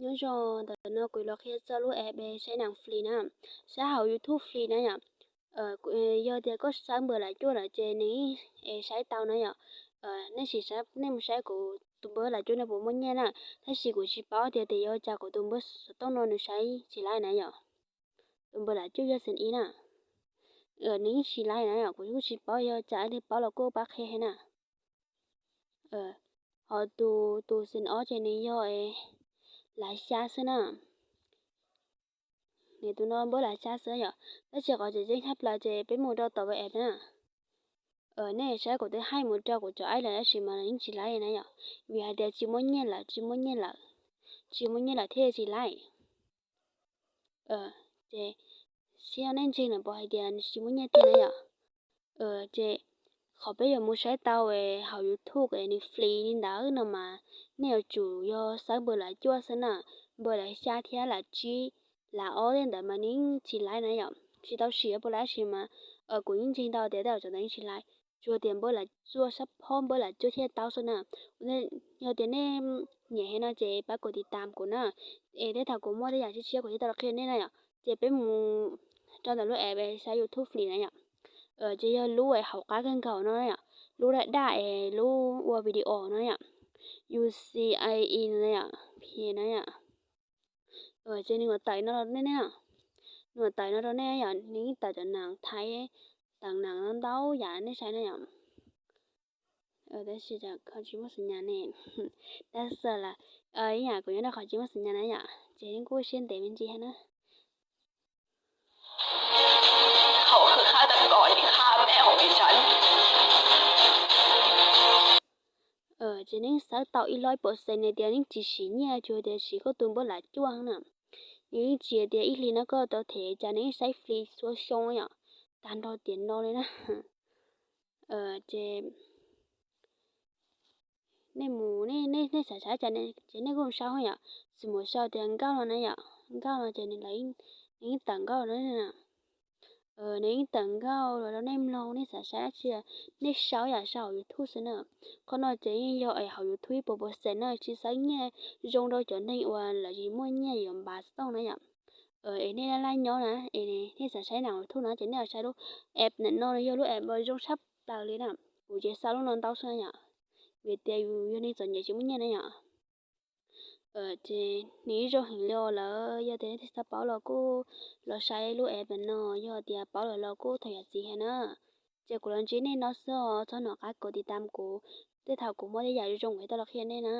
Nyob zoo, ntawm no kuv los qhia txog lub app saib neeg free na, saib hauv YouTube free na yom. Yog tias koj xav npawg Lam Cuaj lawm ces nws saib tau na yom. Nej sim saib, nej mus saib kuv tus npawg Lam Cuaj no puas muaj nyiaj na, tab sis kuv tsis paub tias tias yuav cas kuv tus npawg xov tooj no nws saib tsis laib na yom. Tus npawg Lam Cuaj yog xeem ib na, nws yeej tsis laib na yom, kuv kuj tsis paub, yog cas leej twg paub los kuj pab qhia thiab na. Ho tus, tus xeem ob ces nws yog lav xya xwb na. Nws tus no npawg lav xya xwb yom, tab sis qhov tseem ceeb tshaj plaws ces peb mus rau tom app na. Nej saib kuv twb hais mus rau kuv cov app lawm tab sis mas nws yeej tsis laib na yom, vim hais tias tsis muaj nyiaj lawm, tsis muaj nyiaj lawm, tsis muaj nyiaj lawm thiaj tsis laib. Ces sim no nej ntseeg lawm puas hais tias nws tsis muaj nyiaj tiag na yom. Ces qhov peb yuav mus saib tau hauv YouTube es nws free li ntawd no mas nej yuav tsum yog xaib npawg Lam Cuaj xwb na, npawg lav xya thiab lav tsib, lav ob tej ntawd mas nws yeej tsis laib na yom, tsis tau sim puas laib tab sis mas kuv yeej ntseeg tau tias tej zaum cov ntawd yeej tsis laib, tsuas tias npawg Lam Cuaj sab phob npawg Lam Cuaj thiaj tau xwb na. Yog tias nej nyiam heev no ces pab kuv tiv tam kuv na, es tej thaum kuv muaj tej yam tshiab tshiab kuv thiaj tau los qhia nej na yom. Ces peb mus rau ntawm lub app saib YouTube free na yom. Ces yog lub hauv qab kawg nkaus no yom, lub daj daj es lub ua video no yom, U C I E no yom, P no yom. Ces nws yuav tawm no rau nej, nws yuav tawm no rau nej yom, nws yeej tawm cov neeg Thaib, tawm neeg ntau yam nej saib na yom. Tab sis qhov tsis muaj xim nyas ne, tab sis lawm ib yam kuv nyob rau qhov tsis muaj xim nyas na yom, ces yeej kuj siab ntev me ntsis thiab na. Ces nej xav tau ib lub ib puas xees ne tias nej tsis siv nyiaj, tsuas tias siv koj tus npawg Lam Cuaj na. Nws yeej tsis tias ib hlis no koj tau them, cas nws yeej saib free txhua xyoo yom, tag nrho tiam no li na. Ces nej mus, nej xav saib cas ces nej kuj sau yom, xws mus sau tias Nkauj no na yom, Nkauj no ces nws yeej tawm Nkauj no. Nws yeej tawm Nkauj los rau nej mloog, nej xav saib dab tsi nej sau yam sau hauv YouTube xwb na. Qhov no ces yeej yog es hauv YouTube ib puas puas xees na, tsis xav nyiaj, zoo rau cov neeg uas lawv tsis muaj nyiaj yuav npav xov tooj na yom. Es nej laj laj nyob na, es nej xav saib neeg YouTube no ces nej los saib lub app ntawm no, yog lub app uas zoo tshaj plaws li na. Kuv ces xav lub no ntau xwb na yom, vim tias yus yog neeg txom nyem tsis muaj nyiaj na yom. Ces nws ib zoo heev li os lawm, yog tias nej xav paub los kuj los saib lub app ntawm no, yog tias paub lawm los kuj thov zam txim thiab na. Ces kuv los ntsib nej no xwb os, txhob nco qab kov tiv tam kuv, tej thaum kuv muaj tej yam zoo zoo kuv thiaj tau los qhia nej na.